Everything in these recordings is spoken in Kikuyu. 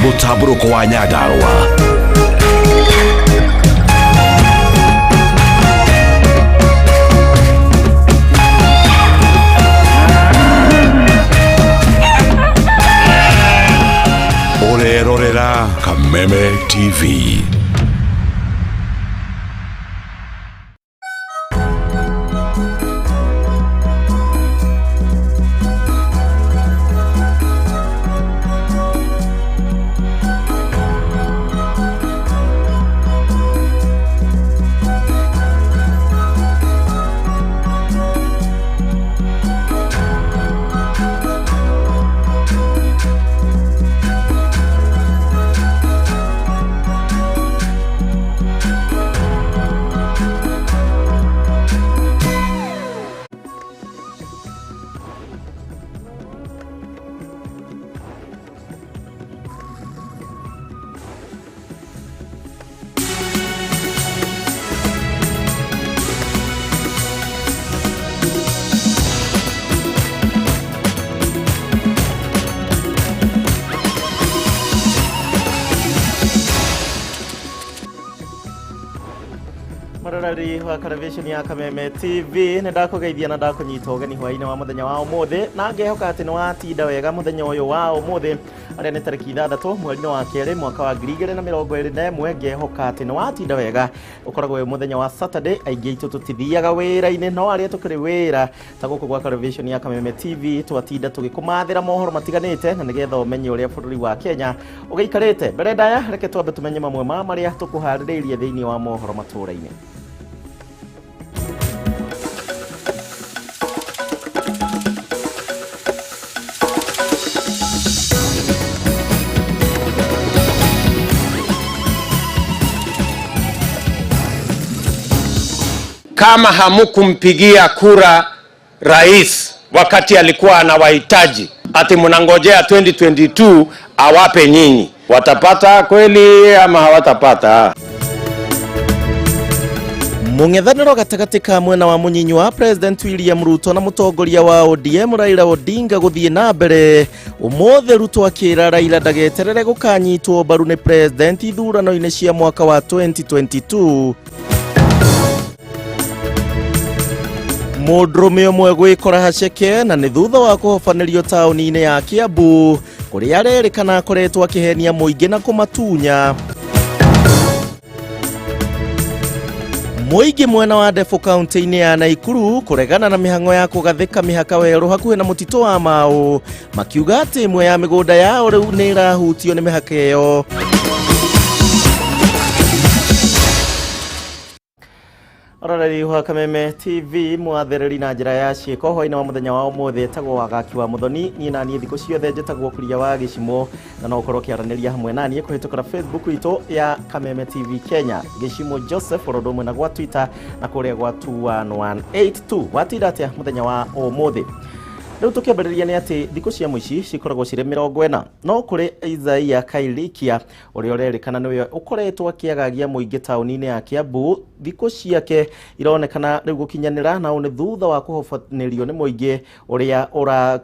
Mũtambũrũko wa Nyandarũa. Ũrerorera Kameme TV. Mũroreri wa televisheni ya Kameme TV, nĩ ndakũgeithia na ndakũnyita ũgeni hwainĩ wa mũthenya wa ũmũthĩ, na ngehoka atĩ nĩ watinda wega mũthenya ũyũ wa ũmũthĩ, arĩa nĩ tarĩki 6 mweri-inĩ wa kerĩ mwaka wa 2021. Ngehoka atĩ nĩ watinda wega. Ũkoragwo wĩ mũthenya wa Saturday, aingĩ aitũ tũtithiaga wĩra-inĩ, no arĩa tũkĩrĩ wĩra ta gũkũ gwa televisheni ya Kameme TV twatinda tũgĩkũmathĩra mohoro matiganĩte, na nĩgetha ũmenye ũrĩa bũrũri wa Kenya ũgĩikarĩte. Mbere ndaya, reke twambe tũmenye mamwe ma marĩa tũkũharĩrĩirie thĩinĩ wa mohoro matũũra-inĩ. Kama hamukumpigia kura rais wakati alikuwa anawahitaji, ati mnangojea 2022 awape nyinyi, watapata kweli ama hawatapata? Mũng'ethanĩro gatagatĩ ka mwena wa mũnyinyi wa President William Ruto na mũtongoria wa ODM Raila Odinga gũthiĩ na mbere. Ũmũthĩ Ruto akĩra Raila ndageterere gũkanyitwo mbaru nĩ President ithurano-inĩ cia mwaka wa 2022. Mũndũrũme ũmwe gwĩkora haceke na nĩ thutha wa kũhobanĩrio taũni-inĩ ya Kiambu, kũrĩa arerĩkana akoretwo akĩhenia mũingĩ na kũmatunya. Mũingĩ mwena wa Ndefu kaunti-inĩ ya Naikuru kũregana na mĩhang'o ya kũgathĩka mĩhaka werũ hakuhĩ na mũtitũ wa Mau, makiuga atĩ ĩmwe ya mĩgũnda yao rĩu nĩ ĩrahutio nĩ mĩhaka ĩyo. Ororeri wa Kameme TV, mwathereri na njĩra ya ciĩko hwainĩ wa mũthenya wa ũmũthĩ, etagwo Wagaki wa Mũthoni. Niĩ na niĩ thikũ ciothe njĩtagwo Kuria wa Gĩcimo, na no ũkorwo ũkĩaranĩria hamwe na niĩ kũhĩtũkĩra Facebook itũ ya Kameme TV Kenya, Gĩcimo Joseph, oro ũndũ ũmwe na gwa Twitter na kũrĩa gwa 21182. Watinda atĩa mũthenya wa ũmũthĩ? Rĩu tũkĩambĩrĩria nĩ atĩ thikũ cia mũici cikoragwo cirĩ 40, no kũrĩ Isaia Kailikia ũrĩa ũrerĩkana nĩwe ũkoretwo akĩagagia mũingĩ taũni-inĩ ya Kiambu, thikũ ciake ironekana rĩu gũkinyanĩra, na ũũ nĩ thutha wa kũhobanĩrio nĩ mũingĩ ũrĩa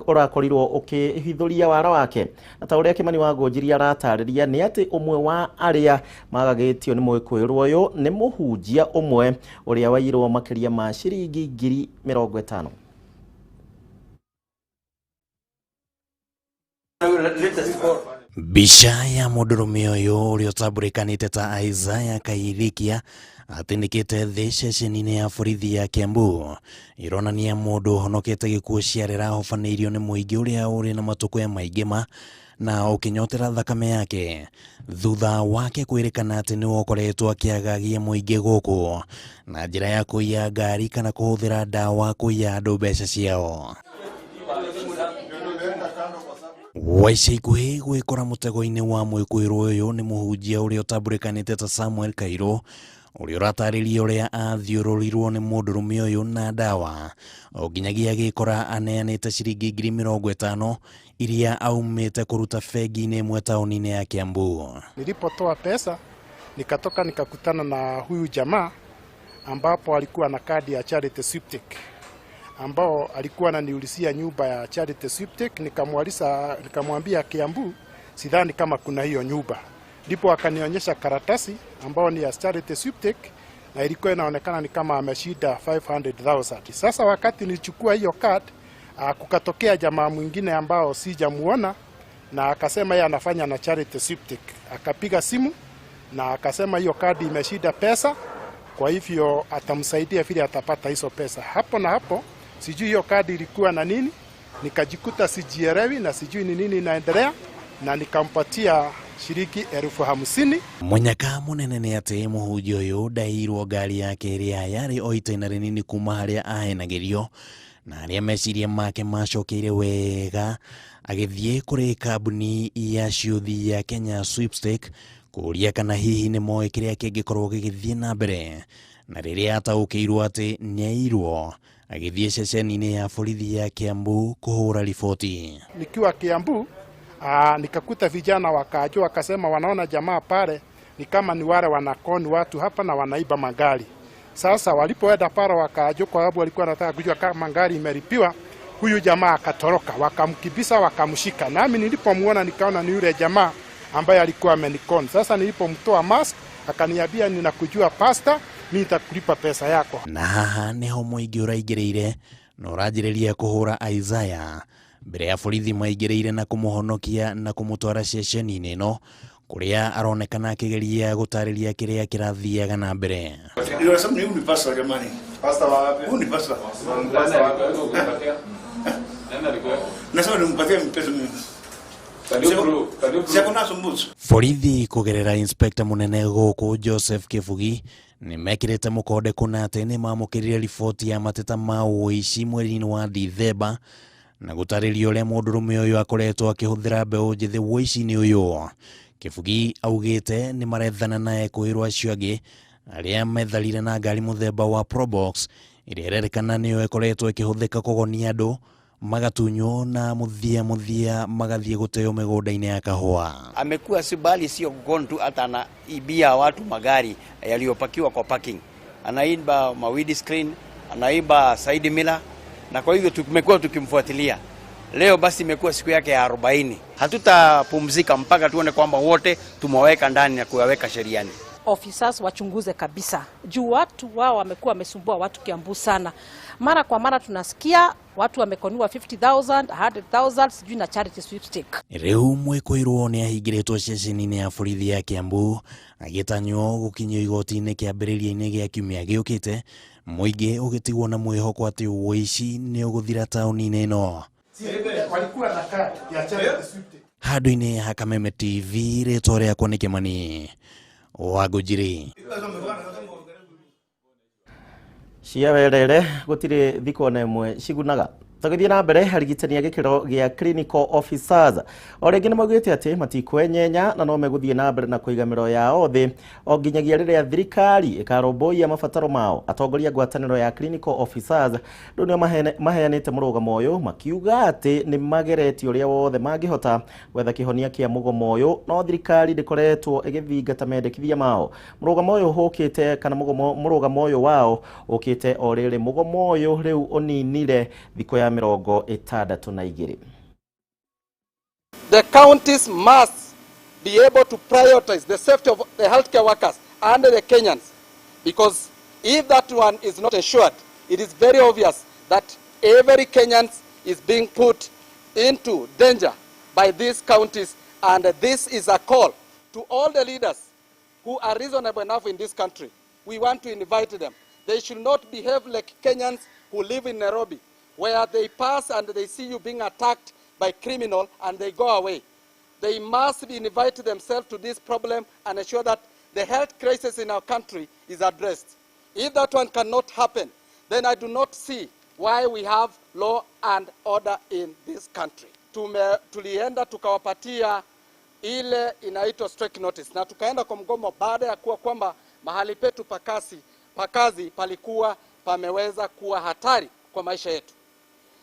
ũrakorirwo ũkĩhithũria wara wake. Na ta ũrĩa Kĩmani wa Ngũnjiri aratarĩria nĩ atĩ ũmwe wa arĩa magagĩtio nĩ mwĩkũĩrwo ũyũ nĩ mũhunjia ũmwe ũrĩa wairwo makĩria ma ciringi 50,000. Mbica ya mũndũrũme ũyũ ũrĩa ũtambũrĩkanĩte ta Isaiah Kairikia atindĩkĩte thĩ ceceni-inĩ ya borithi ya Kiambu ironania mũndũ ũhonokete gĩkuũ ciarera ahobanĩirio nĩ mũingĩ ũrĩa ũrĩ na matukũ maingĩ ma na ũkĩnyotera thakame yake thutha wake kwĩrĩkana atĩ nĩwe ũkoretwo akĩagagia mũingĩ gũkũ na njĩra ya kũiya ngari kana kũhũthĩra ndawa kũiya andũ mbeca ciao. Wa ica ikuhĩ gwĩkora mũtego-inĩ wa mwĩkũĩrwo ũyũ nĩ mũhunjia ũrĩa ũtambũrĩkanĩte ta Samuel Kairũ, ũrĩa ũratarĩria ũrĩa athiũrũrirwo nĩ mũndũrũme ũyũ na ndawa o nginyagia agĩkora aneanĩte ciringi 50,000 iria aumĩte kũruta bengi-inĩ ĩmwe taũni-inĩ ya Kiambu. Nilipotoa pesa nikatoka nikakutana na huyu jamaa ambapo alikuwa na kadi ya Charity Sweepstake, ambao alikuwa ananiulizia nyumba ya Charity Sweepstake. Nikamwambia Kiambu Sidhani kama kuna hiyo nyumba. Ndipo akanionyesha karatasi ambayo ni ya Charity Sweepstake na ilikuwa inaonekana ni kama ameshinda 500,000. Sasa wakati nilichukua hiyo card, kukatokea jamaa mwingine ambao sijamuona na akasema yeye anafanya na Charity Sweepstake. Akapiga simu na akasema hiyo kadi imeshinda pesa, kwa hivyo atamsaidia vile atapata hizo pesa. Hapo na hapo sijui hiyo kadi ilikuwa na nini, nikajikuta sijielewi na sijui ni nini inaendelea, na nikampatia shilingi 50,000. Munyaka munene nĩ atĩ mũhunjia ũyũ ndairwo ngari yake ĩrĩa yarĩ o itĩna rĩnini kuma harĩa ahenagĩrio na arĩa meciria make macokeire wega agĩthiĩ kũrĩ kambuni ya ciũthi ya Kenya Sweepstake kũria kana hihi nĩ moĩ kĩrĩa kĩngĩkorwo gĩgĩthiĩ na mbere, na rĩrĩa ataũkĩirwo atĩ nĩairwo agĩthiĩ ceceni-inĩ ya borithi ya Kiambu kũhũra riboti. Nikiwa Kiambu nikakuta vijana wakajua, wakasema wanaona jamaa pale ni kama ni wale wanakoni watu hapa na wanaiba magari. Sasa walipoenda pale wakajua, kwa sababu walikuwa wanataka kujua kama gari imelipiwa, huyu jamaa akatoroka, wakamkibisa wakamshika. Nami nilipomuona nikaona ni yule jamaa ambaye alikuwa amenikoni. Sasa nilipomtoa mask akaniambia ninakujua pastor, mimi nitakulipa pesa yako. Na haha niho mũingĩ ũraingĩrĩire na ũranjĩrĩria kũhũra Isaiah mbere ya borithi maingĩrĩire na kũmũhonokia na kũmũtwara ceceni-inĩ ĩno kũrĩa aronekana akĩgeria gũtarĩria kĩrĩa kĩrathiaga na mbere. Ni pastor jamani. Pastor wapi? Huyu ni pastor. Nasema nimpatie pesa mimi. Borithi kũgerera inspector mũnene gũkũ Joseph Kibugi nĩmekĩrĩte mũkonde kũna atĩ nĩmamũkĩrire riboti ya mateta ma ũici mweri-inĩ wa Dithemba na gũtarĩria ũrĩa mũndũrũme ũyũ akoretwo akĩhũthĩra mbeũ njĩthĩ ũici-inĩ ũyũ. Kibugi augĩte nĩmarethana na ekũĩrwo acio angĩ arĩa metharire na ngari mũthemba wa Probox ĩrĩa ĩrerĩkana nĩyo ĩkoretwo ĩkĩhũthĩka kũgonia andũ magatunywo na muthia muthia magathiĩ gũteo mĩgũnda-inĩ ya kahũa. Amekuwa si bali sio kukoni tu, hata anaibia watu magari yaliyopakiwa kwa parking, anaiba mawidi screen, anaiba side mirror, na kwa hivyo tumekuwa tukimfuatilia. Leo basi imekuwa siku yake ya 40. Hatutapumzika mpaka tuone kwamba wote tumewaweka ndani na kuwaweka sheriani. Officers wachunguze kabisa juu watu wao wamekuwa wamesumbua watu Kiambu sana. Mara kwa mara tunasikia watu wamekoniwa 50,000, 100,000 sijui na Charity Sweepstake. Rĩu mwĩkũĩrwo nĩ ahingĩrĩtwo ceceni-inĩ ya borithi ya Kiambu agĩtanywo gũkinyio igoti-inĩ kĩambĩrĩria-inĩ gĩa kiumia gĩũkĩte, mũingĩ ũgĩtigwo na mwĩhoko atĩ ũici nĩ ũgũthira taũni-inĩ ĩno. Walikuwa na kadi ya Charity Sweepstake. Handũ-inĩ ha Kameme TV, rĩtwa rĩakwa nĩ Kĩmani Wangũnjiri. Cia werere gũtirĩ thikũ ona ĩmwe cigunaga. Tũgĩthiĩ na mbere, arigitani a gĩkĩro gĩa clinical officers o rĩngĩ nĩmaugĩte atĩ matikwenyenya na no megũthiĩ na mbere na kũiga mĩro yao thĩ o nginyagia rĩrĩa thirikari ĩkarũmbũiya mabataro mao. Atongoria ngwatanĩro ya clinical officers rĩu nĩo maheanĩte mũrũgamo ũyũ makiuga atĩ nĩ mageretie ũrĩa wothe mangĩhota gwetha kĩhonia kĩa mũgomo ũyũ, no thirikari ndĩkoretwo ĩgĩthingata mendekithia mao. Mũrũgamo ũyũ ũkĩte kana mũrũgamo ũyũ wao ũkĩte o rĩrĩ mũgomo ũyũ rĩu ũninire thikũ ya 62. The counties must be able to prioritize the safety of the healthcare workers and the Kenyans, because if that one is not ensured, it is very obvious that every Kenyan is being put into danger by these counties, and this is a call to all the leaders who are reasonable enough in this country. We want to invite them. They should not behave like Kenyans who live in Nairobi, where they pass and they see you being attacked by criminal and they go away. They must invite themselves to this problem and ensure that the health crisis in our country is addressed. If that one cannot happen, then I do not see why we have law and order in this country. Tulienda tukawapatia ile inaitwa strike notice na tukaenda kwa mgomo baada ya kuwa kwamba mahali petu pakazi palikuwa pameweza kuwa hatari kwa maisha yetu.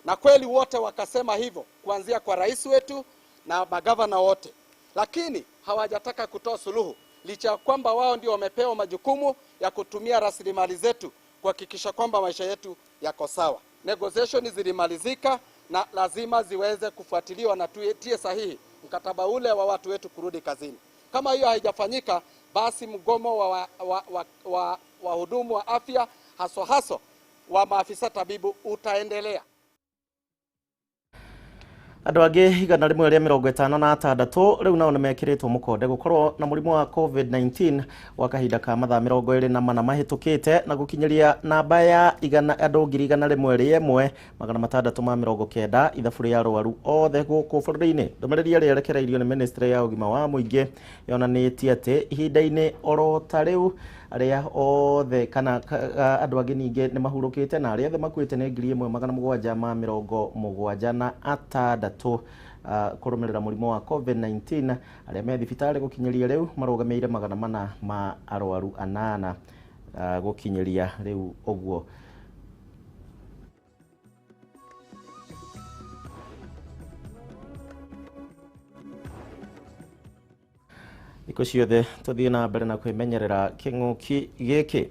Na kweli wote wakasema hivyo, kuanzia kwa rais wetu na magavana wote. Lakini hawajataka kutoa suluhu, licha ya kwamba wao ndio wamepewa majukumu ya kutumia rasilimali zetu kuhakikisha kwamba maisha yetu yako sawa. Negotiation zilimalizika na lazima ziweze kufuatiliwa na tutie sahihi. mkataba ule wa watu wetu kurudi kazini. Kama hiyo haijafanyika, basi mgomo wa wahudumu wa afya haswa haswa wa maafisa tabibu utaendelea. Andũ angĩ 156 rĩu nao nĩmekĩrĩtwo mũkonde gũkorwo na mũrimũ wa COVID-19 wa kahinda ka mathaa 24 mahĩtũkĩte na gũkinyĩria namba ya andũ 101,690 ithabu rĩa arwaru othe gũkũ bũrũri-inĩ. Ndũmĩrĩri ĩrĩa ĩrekereirio nĩ ministry ya ũgima wa mũingĩ yonanĩtie atĩ ihinda-inĩ oro ta rĩu arĩa othe kana andũ angĩ ningĩ nĩ mahurũkĩte na arĩa othe makuĩte nĩ 1776 kũrũmĩrĩra mũrimũ wa COVID-19. Arĩa me thibitarĩ gũkinyĩria rĩu marũgamĩire 400 ma arwaru 8 gũkinyĩria rĩu ũguo. Thikũ ciothe tũthiĩ na mbere na kwĩmenyerera kĩng'ũki gĩkĩ.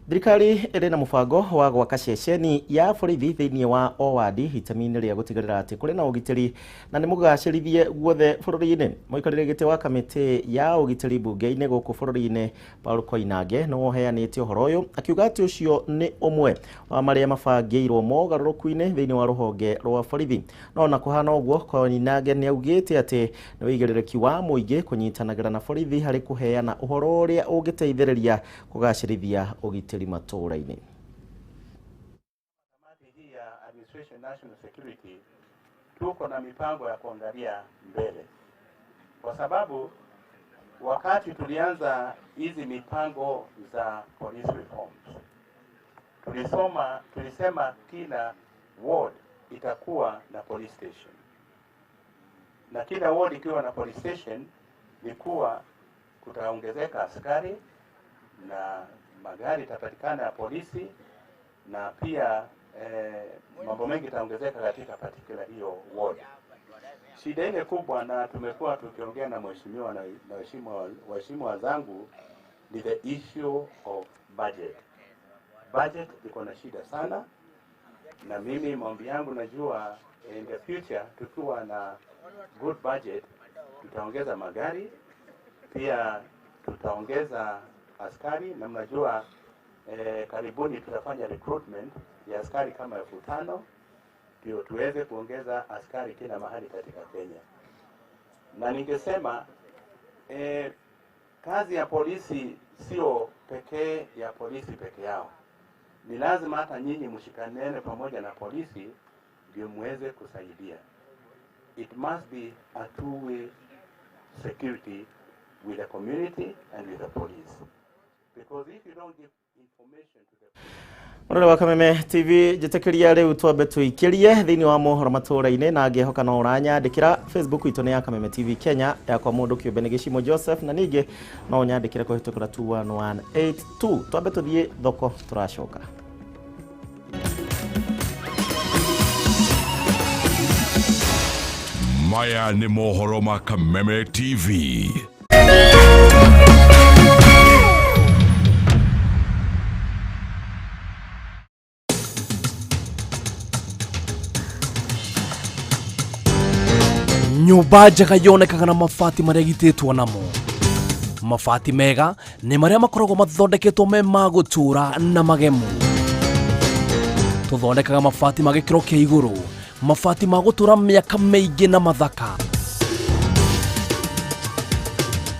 Thirikari ĩrĩ na mũbango wa gwaka ceceni ya borithi thĩinĩ wa o wadi itemi-inĩ rĩa gũtigĩrĩra atĩ kũrĩ na ũgitĩri na nĩ mũgacĩrithie guothe bũrũri-inĩ. Mũikarĩri gĩtĩ wa kamĩtĩ ya ũgitĩri mbunge-inĩ gũkũ bũrũri-inĩ Paul Koinange nĩwe ũheanĩte ũhoro ũyũ akiuga atĩ ũcio nĩ ũmwe wa marĩa mabangĩirwo mogarũrũku-inĩ thĩinĩ wa rũhonge rwa borithi. No ona kũhana ũguo, Koinange nĩ augĩte atĩ nĩ ũigĩrĩrĩki wa mũingĩ kũnyitanagĩra na borithi harĩ kũheana ũhoro ũrĩa ũngĩteithĩrĩria kũgacĩrithia ũgitĩri matũũra-inĩ. Kamati hii ya Administration National Security tuko na mipango ya kuangalia mbele, kwa sababu wakati tulianza hizi mipango za police reforms tulisema kila ward itakuwa na police station, na kila ward ikiwa na police station ni kuwa kutaongezeka askari na magari itapatikana ya polisi, na pia mambo mengi itaongezeka katika particular hiyo ward. Shida ile kubwa, na tumekuwa tukiongea na mheshimiwa na waheshimiwa wenzangu, ni the issue of budget. Budget iko na shida sana, na mimi maombi yangu najua in the future tukiwa na good budget tutaongeza magari, pia tutaongeza askari, na mnajua karibuni tutafanya recruitment ya askari kama 5,000 ndio tuweze kuongeza askari kila mahali katika Kenya. Na ningesema kazi ya polisi sio pekee ya polisi peke yao, ni lazima hata nyinyi mshikanene pamoja na polisi ndio muweze kusaidia. It must be a two-way security with the community and with the police. Because if you don't give information to the Mũrore wa Kameme TV njĩtĩkĩria rĩu twambe tũikĩrie thĩinĩ wa mohoro matũũra-inĩ, na ngĩhoka no ũranyandĩkĩra. Facebook itũ nĩ ya Kameme TV Kenya, yakwa mũndũ kĩũmbe nĩ Gĩcimo Joseph, na ningĩ no ũnyandĩkĩre kũhĩtũkĩra 21182. Twambe tũthiĩ thoko, tũracoka. Maya nĩ mohoro ma Kameme TV. Nyũmba njega yonekaga na mabati marĩa gitĩtwo namo. Mabati mega nĩ marĩa makoragwo mathondeketwo me ma gũtũũra na magemu. Tũthondekaga mabati ma gĩkĩro kĩa igũrũ, mabati ma gũtũũra mĩaka mĩingĩ na mathaka.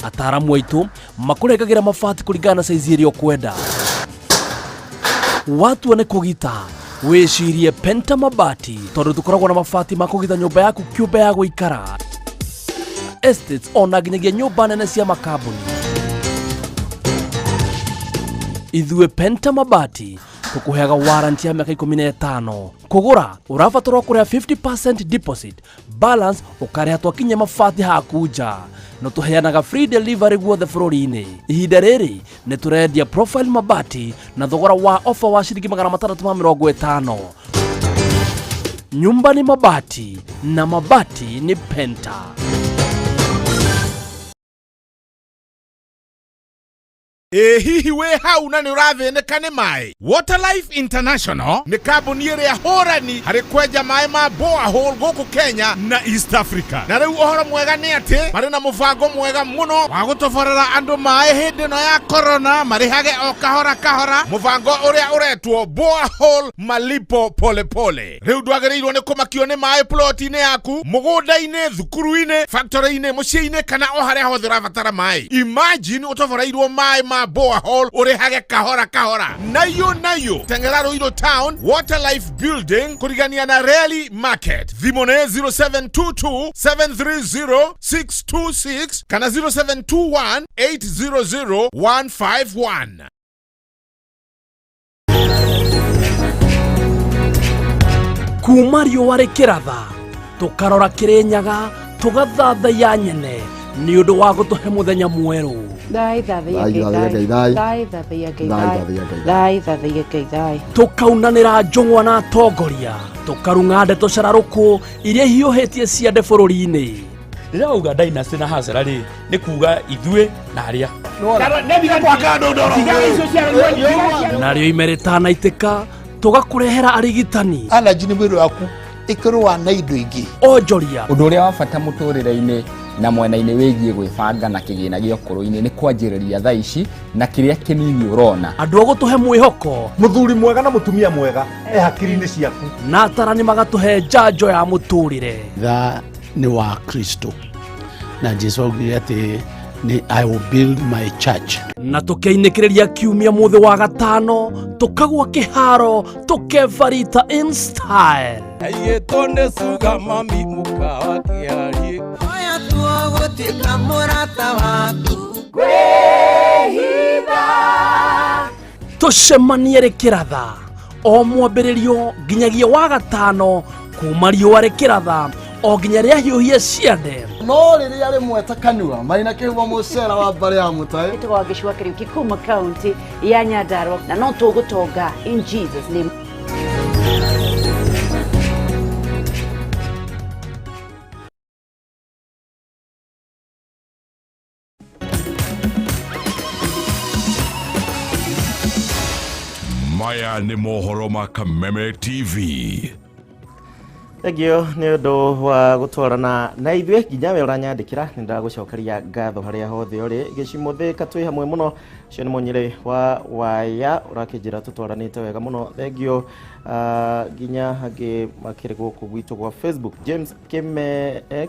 Ataaramu aitũ makũrengagĩra mabati kũringana na saizi ĩrĩa ũkwenda. Watua nĩ kũgita, wĩcirie Penta Mabati, tondũ tũkoragwo na mabati ma kũgita nyũmba yaku kĩũmbe ya gũikara, estates ona nginyagia nyũmba nene cia makambuni. Ithuĩ Penta Mabati tũkũheaga warranty ya mĩaka 15. Kũgũra ũrabatarwo kũrĩha 50% deposit, balance ũkarĩha twakinyia mabati haku nja. No tũheanaga free delivery guothe bũrũri-inĩ. Ihinda rĩrĩ nĩ tũrendia profile mabati na thogora wa ofa wa ciringi 650. Nyumba ni mabati na mabati ni Penta. Ĩ hihi wĩ hau na nĩ ũrathĩnĩka nĩ maĩ? Waterlife International nĩ kambuni ĩrĩa hũrani harĩ kwenja maĩ ma borehole gũkũ Kenya na East Africa. Na rĩu ũhoro mwega nĩ atĩ marĩ na mũbango mwega mũno wa gũtoborera andũ maĩ hĩndĩ ĩno ya corona, marĩhage o kahora kahora, mũbango ũrĩa ũretwo borehole malipo polepole. Rĩu ndwagĩrĩirwo nĩ kũmakio nĩ maĩ ploti-inĩ yaku, mũgũnda-inĩ, thukuru-inĩ, factory-inĩ, mũciĩ-inĩ kana o harĩa hothe ũrabatara maĩ. Imagine ũtoboreirwo maĩ ma borehole ũrĩhage kahora kahora. Nayo nayo teng'era Ruiru Town, Waterlife Building, kũrigania na Rally Market. Thimũ nĩ 0722 730 626 kana 0721 800 151. Kuma riũa rĩkĩratha tũkarora Kĩrĩnyaga tũgathathaiya nyene nĩ ũndũ wa gũtũhe mũthenya mwerũ. Thai thathaiya Ngai thai. Thai thathaiya Ngai thai. Thai thathaiya Ngai thai. Tũkaunanĩra njũng'wa na atongoria, tũkarung'a ndeto cararũkũ iria hiũhĩtie ciande bũrũri-inĩ. Rĩrĩa wauga dynasty na hasara rĩ, nĩ kuga ithuĩ na arĩa. Narĩo ime rĩtanaitĩka tũgakũrehera arigitani. Allergy nĩ mwĩrĩ waku ĩkĩrũa na indo ingĩ. Onjoria. Ũndũ ũrĩa wa bata mũtũrĩre-inĩ na mwena-inĩ wĩgiĩ gwĩbanga na kĩgĩna gĩa ũkũrũ-inĩ nĩ kwanjĩrĩria thaa ici na kĩrĩa kĩnini ũrona. Andũ a gũtũhe mwĩhoko. Mũthuri mwega na mũtumia mwega e hakiri-inĩ ciaku. Na atarani magatũhe njanjo ya mũtũrĩre. Tha nĩ wa Kristo na Jesu augire atĩ nĩ I will build my church. Na tũkeinĩkĩrĩria kiumia mũthĩ wa gatano tũkagwa kĩharo tũkebarita in style. Aigĩtwo nĩ cuga mami mũkawa kĩarie. Oya tuo gũtuĩka mũrata waku. Kwĩhitha. Tũcemanie rĩkĩratha o mwambĩrĩrio nginyagia wa gatano kuma riũa rĩkĩratha o nginya rĩahiũhie ciande. No rĩrĩa rĩmwe ta kanua maina kĩhumo mũcera wa mbarĩ ya mũtaĩ. Ĩtagwo Wangeci Kariuki kuma kaunti ya Nyandarua na no tũgũtonga in Jesus name. Maya nĩ mohoro ma Kameme TV. Thengio nĩ ũndũ wa gũtwarana na ithuĩ nginya we ũranyandĩkĩra nĩ ndagũcokeria ngatho harĩa hothe ũrĩ. Gĩcimũthĩka twĩ hamwe mũno, ũcio nĩ mũnyĩrĩ wa waya ũrakĩnjĩra tũtwaranĩte wega mũno. Thengio nginya angĩ makĩrĩ gũkũ gwitũ gwa Facebook. James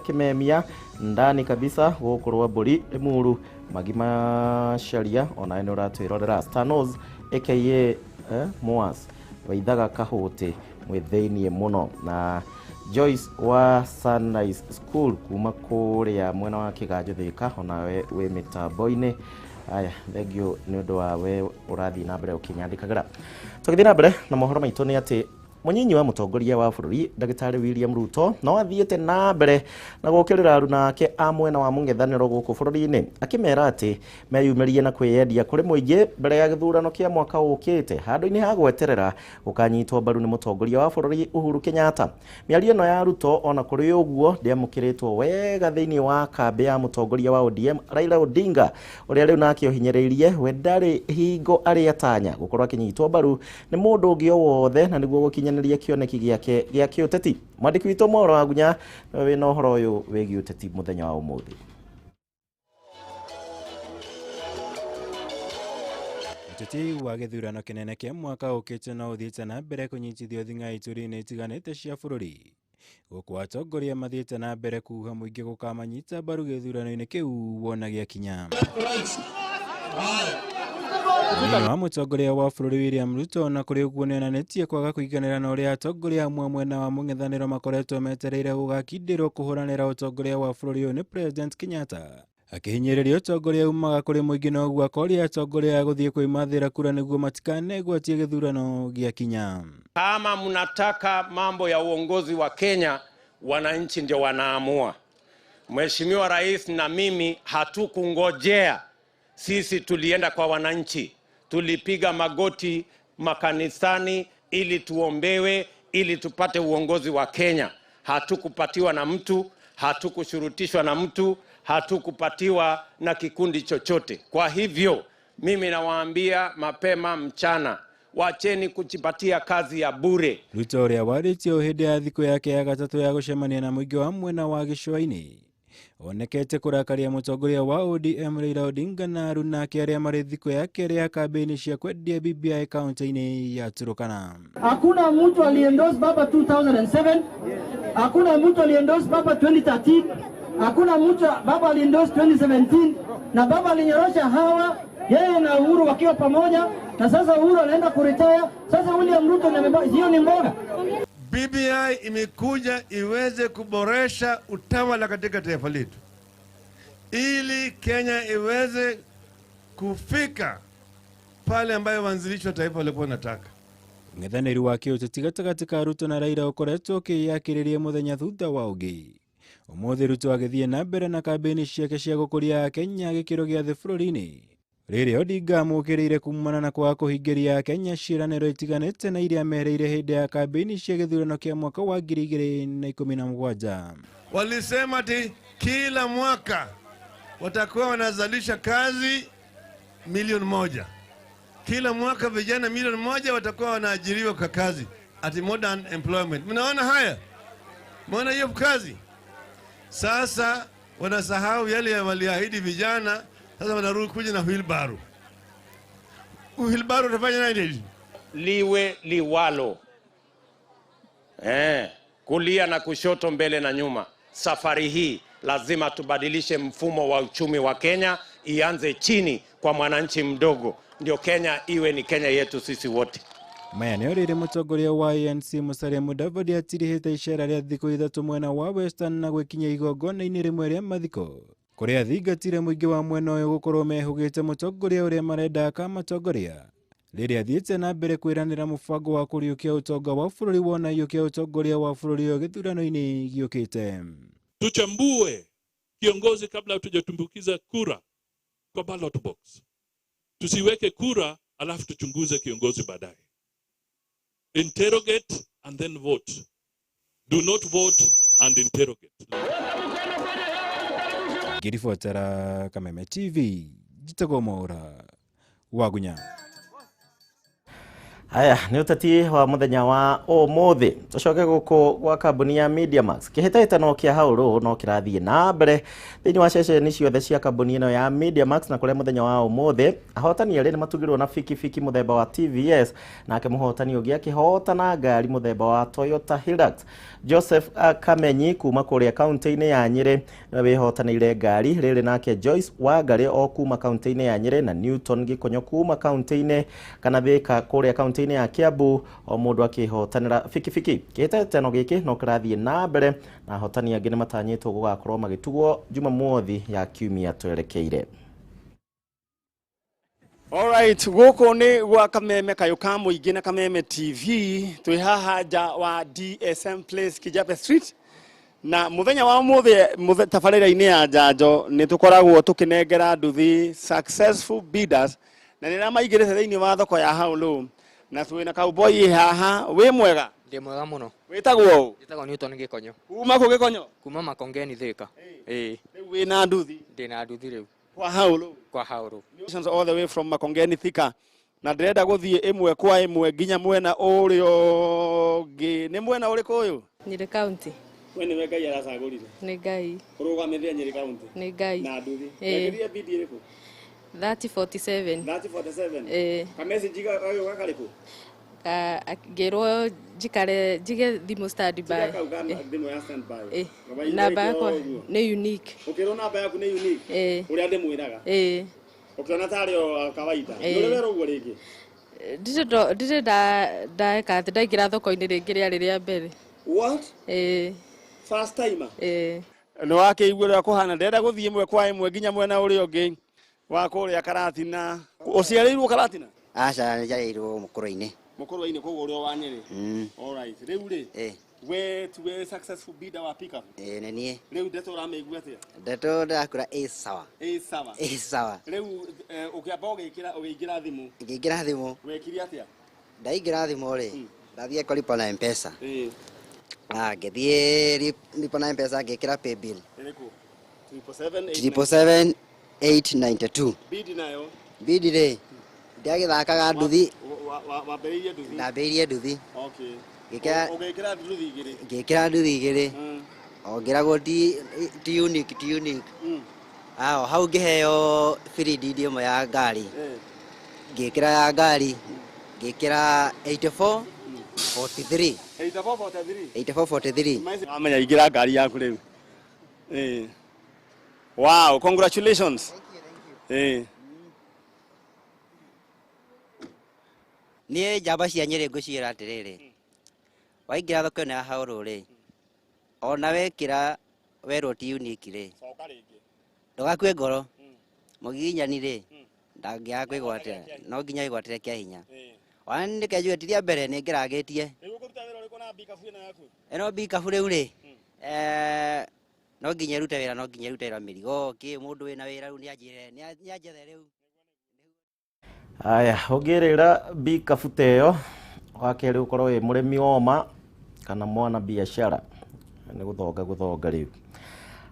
Kimemia ndani kabisa gũkũ Rwambũri Limuru Magima Sharia onawe nĩ ũratwĩrorera. Stanos aka Moas waithaga Kahũtĩ mwĩ thĩiniĩ mũno. Na Joyce wa Sunrise School kuma kũrĩa mwena wa Kĩganjo Thika onawe wĩ mĩtambo-inĩ. Aya, thengio nĩ ũndũ wa we ũrathiĩ na mbere ũkĩnyandĩkagĩra. Tũgĩthiĩ na mbere na mohoro maitũ nĩ atĩ mũnyinyi wa mũtongoria wa bũrũri Ndagĩtarĩ William Ruto no athiĩte na mbere na gũkĩrĩra aruna ake a mwena wa mũng'ethanĩro gũkũ bũrũri-inĩ akĩmera atĩ meyumĩrie na kwĩyendia kũrĩ mũingĩ mbere ya gĩthurano kĩa mwaka ũkĩte handũ-inĩ ha gweterera gũkanyitwo mbaru nĩ mũtongoria wa bũrũri Uhuru Kenyatta. Mĩario ĩno ya Ruto ona kũrĩ ũguo ndĩamũkĩrĩtwo wega thĩinĩ wa kambĩ ya mũtongoria wa ODM Raila Odinga ũrĩa rĩu nake ũhinyĩrĩirie we ndarĩ hingo arĩ atanya gũkorwo akĩnyitwo mbaru nĩ mũndũ ũngĩ o wothe na nĩguo gũkinyanĩria kĩoneki gĩake gĩa kĩũteti. Mwandĩki witũ Mworo wa Gunya nĩwe wĩna ũhoro ũyũ wĩgiĩ ũteti mũthenya wa ũmũthĩ. Ũteti wa gĩthurano kĩnene kĩa mwaka ũkĩte no ũthiĩte na mbere kũnyitithio thing'a ituri-inĩ itiganĩte cia bũrũri gũkũ atongoria mathiĩte na mbere kuga mũingĩ gũkamanyita mbaru gĩthurano-inĩ kĩu wona gĩakinya. Mũnini wa mũtongoria wa bũrũri William Ruto ona kũrĩ ũguo nĩonanĩtie kwaga kũiganĩra na ũrĩa atongoria amwe mwena wa mũng'ethanĩro makoretwo metereire gũgakindĩrwo kũhũranĩra ũtongoria wa bũrũri ũyũ nĩ President Kenyatta. Akĩhinyĩrĩria ũtongoria umaga kũrĩ mũingĩ noguo akoria atongoria a gũthiĩ kwĩmathĩra kura nĩguo matikanegwatie gĩthurano gĩakinya. Kama mnataka mambo ya uongozi wa Kenya, wananchi ndio wanaamua. Mheshimiwa Rais na mimi hatukungojea. Sisi tulienda kwa wananchi, tulipiga magoti makanisani ili tuombewe, ili tupate uongozi wa Kenya. Hatukupatiwa na mtu, hatukushurutishwa na mtu, hatukupatiwa na kikundi chochote. Kwa hivyo Mimi nawaambia mapema mchana, wacheni kujipatia kazi ya bure. Ruto ũrĩa warĩtie o hĩndĩ ya thikũ yake ya gatatũ ya gũcemania na mũingĩ wa mwena wa gĩcũa-inĩ onekete kũrakaria mũtongoria wa ODM Raila Odinga na aruna ake arĩa marĩ thikũ ya kerĩ ya kambĩini cia kwendia BBI kaunti-inĩ ya Turkana. Hakuna mtu aliendorse baba 2007, hakuna mtu aliendorse baba 2013, hakuna mtu baba aliendorse 2017, na baba alinyorosha hawa yeye na Uhuru wakiwa pamoja, na sasa Uhuru anaenda kuretire. Sasa William Ruto hiyo ni mboga. BBI imekuja iweze kuboresha utawala katika taifa letu, ili Kenya iweze kufika pale ambayo waanzilishi wa taifa walikuwa wanataka. Mũng'ethanĩri wa kĩũteti gatagatĩ ka Ruto na Raila ũkoretwo ũkĩyakĩrĩria mũthenya thutha wa ũngĩ. Ũmũthĩ Ruto agĩthiĩ na mbere na kambĩini ciake cia gũkũria Kenya gĩkĩro gĩa thĩ bũrũri-inĩ, rĩrĩa Odinga amũkĩrĩire kumana na kwaga kũhingĩria Kenya ciĩranĩro itiganĩte na iria mereire hĩndĩ ya kambĩini cia gĩthurano kĩa mwaka wa 2017. Walisema ati kila mwaka watakuwa wanazalisha kazi 1,000,000. Kila mwaka vijana 1,000,000 watakuwa wanaajiriwa kwa kazi, ati modern employment. Mnaona haya? Mnaona hiyo kazi? Sasa wanasahau yale waliahidi vijana. Sasa wanarudi kuja na wheelbarrow. Wheelbarrow utafanya nini? Liwe liwalo. Kulia na kushoto, mbele na nyuma. Safari hii lazima tubadilishe mfumo wa uchumi wa Kenya, ianze chini kwa mwananchi mdogo, ndio Kenya iwe ni Kenya yetu sisi wote. Maya nĩo rĩrĩ mũtongoria wa ANC Musalia Mudavadi atirihĩte icera rĩa thikũ ithatũ mwena wa Western na gwĩkinyia igongona-inĩ rĩmwe rĩa mathiko, kũrĩa thingatire mũingĩ wa mwena ũyũ gũkorwo mehũgĩte mũtongoria ũrĩa marenda akamatongoria, rĩrĩa athiĩte na mbere kwĩranĩra mũbango wa kũriũkia ũtonga wa bũrũri wona iyũkia ũtongoria wa bũrũri ũyũ gĩthurano-inĩ gĩũkĩte. Tuchambue kiongozi kabla hatujatumbukiza kura kwa ballot box. Tusiweke kura alafu tuchunguze kiongozi baadaye. Interrogate and then vote. Do not vote and interrogate. Ngĩribotera Kameme TV, njĩtagwo Mwaura Wagunya. Haya nĩ ũteti wa mũthenya wa ũmũthĩ. Tũcoke gũkũ gwa kambuni ya Mediamax. Kĩhĩtahĩtano kĩa haũrũ no kĩrathiĩ na mbere thĩinĩ wa ceceni ciothe cia kambuni ĩno ya Mediamax, na kũrĩa mũthenya wa ũmũthĩ ahotani erĩ nĩmatugirwo na bikibiki mũthemba wa TVS, nake mũhotani ũngĩ akĩhotana ngari mũthemba wa Toyota Hilux. Joseph Kamenyi kuma kũrĩa kaunti-inĩ ya Nyĩrĩ nĩwe wĩhotanĩire ngari rĩrĩ, nake Joyce Wangari o kuma kaunti-inĩ ya Nyĩrĩ, na Newton Gĩkonyo kuma kaunti-inĩ kana Thĩka kũrĩa kaunti-inĩ ya Kiambu, o mũndũ akĩhotanĩra bikibiki. Kĩhĩtahĩtano gĩkĩ no kĩrathiĩ na mbere na ahotani angĩ nĩmatanyĩtwo gũgakorwo magĩtugwo Jumamothi ya kiumia twerekeire. Alright, gũkũ nĩ gwa Kameme kayũ ka mũingĩ na Kameme TV, twĩ haha nja wa DSM Place Kijape Street, na mũthenya wa ũmũthĩ tabarĩra-inĩ ya njanjo nĩ tũkoragwo tũkĩnengera nduthi successful bidders, na nĩ maingĩrĩte thĩinĩ wa thoko ya Haulu, na twĩna cowboy haha. Wĩ mwega? Ndĩ mwega mũno. Wĩtagwo ũ? Njĩtagwo Newton Gĩkonyo. Kuma kũ Gĩkonyo? Kuma Makongeni Thĩka. Ĩĩ. Rĩu wĩna nduthi? Ndĩna nduthi rĩu. Kwa Haulu? Kwa Haulu. All the way from Makongeni Thika. Na ndĩrenda gũthiĩ ĩmwe kwa ĩmwe nginya mwena ũrĩa ũngĩ. Nĩ mwena ũrĩkũ ũyũ? Nyĩrĩ County. We nĩwe Ngai aracagũrire? Nĩ Ngai. Ũrũgamĩrĩre Nyĩrĩ County? Nĩ Ngai. Na nduthi. Wekĩrire bidi ĩrĩkũ? 3047. 3047? Ĩĩ. Ka message gagĩũka karĩkũ? Ngĩrwo njikare njige thimũ standby. Tiga kau ka thimũ ya standby. Namba yakwa nĩ unique. Ũkĩrwo namba yaku nĩ unique? Ũrĩa ndĩmwĩraga? Ĩĩ. Ũkĩona tarĩ o kawaida. Nĩ ũrĩ werwo ũguo rĩngĩ? Ndirĩ ndeka atĩ ndaingĩra thoko-inĩ rĩngĩ rĩarĩ rĩa mbere. What? Ĩĩ. First timer? Ĩĩ. Nĩ wakĩigua ũrĩa kũhana. Ndĩrenda gũthiĩ ĩmwe kwa ĩmwe nginya mwena ũrĩa ũngĩ wa kũrĩa Karatina. Ũciarĩirwo Karatina? Aca, njiarĩirwo Mũkũrwe-inĩ. Mũkũrwe-inĩ, koguo ũrĩ o wa Nyĩrĩ. Alright. Rĩu rĩ, we tuwe successful bidder wa pickup? Ĩĩ, nĩ niĩ. Rĩu ndeto ũramĩigua atĩa? Ndeto ndĩrakũra ĩ sawa. Ĩ sawa. Ĩ sawa. Rĩu ũkĩamba ũgĩingĩra thimũ? Ngĩingĩra thimũ. Wekire atĩa? Ndaingĩra thimũ rĩ, ndathiĩ kũlipa na M-Pesa. Ĩĩ. Ngĩthiĩ lipa na M-Pesa ngĩkĩra paybill. Ĩrĩkũ? 777 8 892. Bid nayo? Bidi rĩ, ndiagĩthakaga nduthi. Wambĩrĩirie nduthi? Ndambĩrĩirie nduthi. Okay. Ngĩkĩra Ũgĩkĩra nduthi igĩrĩ? Ngĩkĩra nduthi igĩrĩ. O ngĩragwo ti unique, ti unique. Ao hau ngĩheo free deed ĩmwe ya ngari. Ngĩkĩra ya ngari, ngĩkĩra 84 43. 8443. 8443. Wamenya ingĩra ngari yaku rĩu. Eh. Wow, congratulations. Thank you, thank you. Eh. Niĩ njamba cia Nyĩrĩ ngũciĩra atĩrĩrĩ, waingĩra thoko ĩno ya haũrũ rĩ, ona wekĩra werwo ti unique rĩ, ndũgakue ngoro. Mũgiginyani rĩ, ndangĩaga kwĩgwatĩra, no nginya wĩgwatĩre kĩa hinya. Ona nĩ njuge ti rĩa mbere nĩ ngĩragĩtie. Rĩu ũkũruta wĩra ũrĩkũ na mbikabu ĩno yaku? Ĩno mbikabu rĩu rĩ, no nginya ĩrute wĩra, no nginya ĩrute wĩra mĩrigo, kĩ mũndũ wĩna wĩra rĩu nĩanjĩre, nĩanjethe rĩu. Aya, ũngĩrĩra mbikabu ta ĩyo, wa kerĩ ũkorwo wĩ mũrĩmi woma kana mwana biacara, nĩ gũthonga gũthonga rĩu.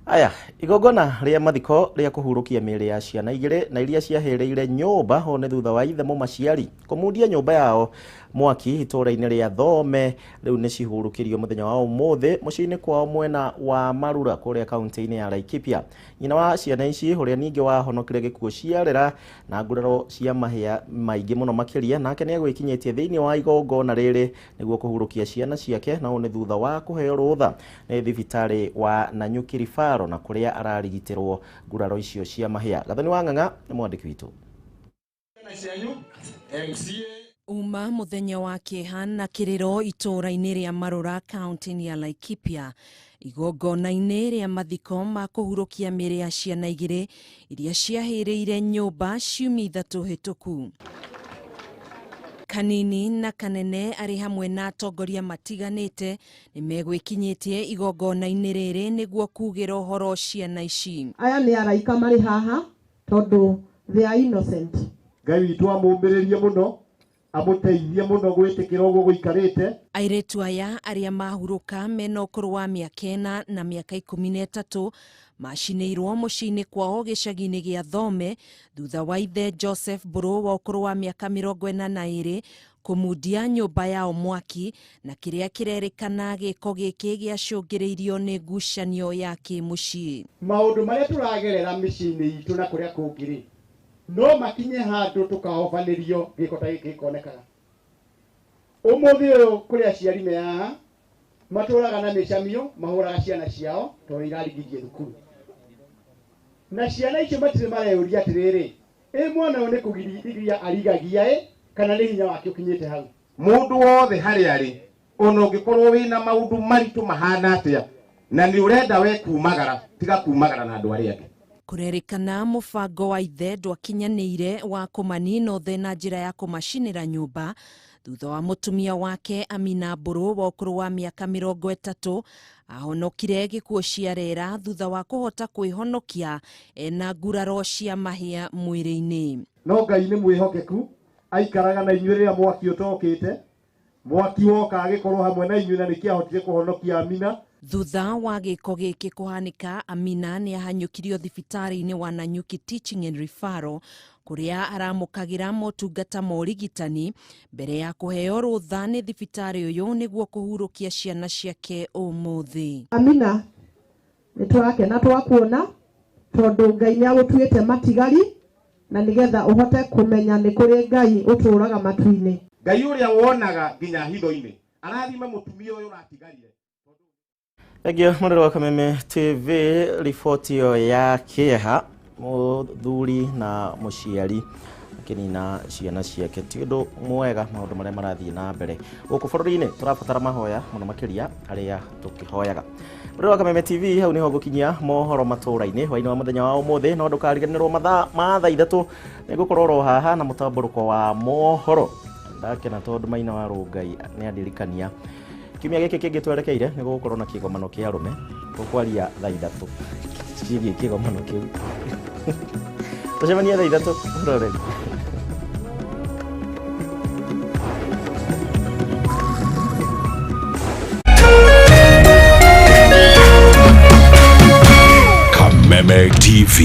Aya, igongona rĩa mathiko rĩa kũhurũkia mĩĩrĩ ya ciana igĩrĩ na iria ciahĩrĩire nyũmba ho nĩ thutha wa ithe mũmaciari kũmundia nyũmba yao mwaki itũũra-inĩ rĩa Thome rĩu nĩ cihurũkĩrio mũthenya wa ũmũthĩ mũciĩ-inĩ kwao mwena wa Marura kũrĩa kaunti-inĩ ya Laikipia. Nyina wa ciana ici ũrĩa ningĩ wahonokire gĩkuũ ciarera na nguraro cia mahĩa maingĩ mũno makĩria, nake nĩ egwĩkinyĩtie thĩinĩ wa igongona rĩrĩ nĩguo kũhurũkia ciana ciake, na ũũ nĩ thutha wa kũheo rũtha nĩ thibitarĩ wa Nanyuki Referral na kũrĩa ararigitĩrwo nguraro icio cia mahĩa. Gathoni wa Ng'ang'a nĩ mwandĩki witũ. Uma muthenya wa kĩeha na kĩrĩro itũũra-inĩ rĩa Marura kaunti-inĩ ya Laikipia, igongona-inĩ rĩa mathiko ma kũhurũkia mĩĩrĩ ya ciana igĩrĩ iria ciahĩrĩire nyũmba ciumia ithatũ hĩtũku. Kanini na Kanene arĩ hamwe na atongoria matiganĩte nĩ megwĩkinyĩtie igongona-inĩ rĩrĩ nĩguo kugĩra ũhoro ciana ici. Aya nĩ araika marĩ haha tondũ they are innocent. Ngai witũ amũmĩrĩrie mũno, amũteithie mũno gwĩtĩkĩra ũguo gũikarĩte. Airĩtu aya arĩa mahurũka mena ũkũrũ wa mĩaka 4 na mĩaka 13 macinĩirwo mũciĩ-inĩ kwao gĩcagi-inĩ gĩa Thome thutha wa ithe Joseph Mbũrũ wa ũkũrũ wa mĩaka 42 kũmundia nyũmba yao mwaki, na kĩrĩa kĩrerĩkana gĩko gĩkĩ gĩacũngĩrĩirio nĩ ngucanio ya kĩmũciĩ. Maũndũ marĩa tũragerera mĩciĩ-inĩ itũ na kũrĩa kũngĩ rĩ, no makinye handũ tũkahobanĩrio gĩko ta gĩkĩ gĩkonekaga. Ũmũthĩ ũyũ kũrĩ aciari me haha matũraga na mĩcamio, mahũraga ciana ciao tondũ irarigirie thukuru, na ciana icio matirĩ mareyũria atĩrĩrĩ, ĩ mwana ũyũ nĩ kũgiriria arigagia ĩ kana nĩ hinya wake ũkinyĩte hau. Mũndũ wothe harĩa arĩ, ona ũngĩkorwo wĩna maũndũ maritũ mahana atĩa na nĩ ũrenda we kumagara, tiga kumagara na andũ arĩa angĩ. Kũrerĩkana mũbango wa ithe ndwakinyanĩire wa kũmanina othe na njĩra ya kũmacinĩra nyũmba thutha wa mũtumia wake Amina Mbũrũ wa ũkũrũ wa mĩaka 30 ahonokire gĩkuũ ciarera thutha wa kũhota kwĩhonokia ena nguraro cia mahĩa mwĩrĩ-inĩ. No Ngai nĩ mwĩhokeku, aikaraga na inyuĩ rĩrĩa mwaki ũtokĩte, mwaki woka agĩkorwo hamwe na inyuĩ na nĩkĩahotire kũhonokia Amina. Thutha wa gĩko gĩkĩ kũhanĩka, Amina nĩ ahanyũkirio thibitarĩ-inĩ wa Nanyuki Teaching and Referral kũrĩa aramũkagĩra motungata ma ũrigitani mbere ya kũheo rũtha nĩ thibitarĩ ũyũ nĩguo kũhurũkia ciana ciake ũmũthĩ. Amina, nĩ tũrakena twakuona tondũ Ngai nĩ agũtuĩte matigari na nĩgetha ũhote kũmenya nĩ kũrĩ Ngai ũtũũraga matu-inĩ. Ngai ũrĩa wonaga nginya hitho-inĩ arathima mũtumia ũyũ ũratigarire. Thengiũ mũrĩrĩ wa Kameme TV, riboti ĩyo ya kĩeha, mũthuri na mũciari akĩnina ciana ciake ti ũndũ mwega maũndũ marĩa marathiĩ na mbere gũkũ bũrũri-inĩ. Tũrabatara mahoya mũno makĩria arĩa tũkĩhoyaga. Mũrĩrĩ wa Kameme TV, hau nĩho ngũkinyia mohoro matũũra-inĩ hwaĩ-inĩ wa mũthenya wa ũmũthĩ, no ndũkariganĩrwo mathaa ma thaa 3 nĩngũkorwo oro haha na mũtambũrũko wa mohoro. Ndakena tondũ Maina wa Rũngai nĩ andirikania kiumia gĩkĩ kĩngĩ twerekeire nĩ gũgũkorwo na kĩgomano kĩa arũme, tũkwaria thaa 3 ciĩgiĩ kĩgomano kĩu. Tũcemanie thaa 3 roreri. Kameme TV.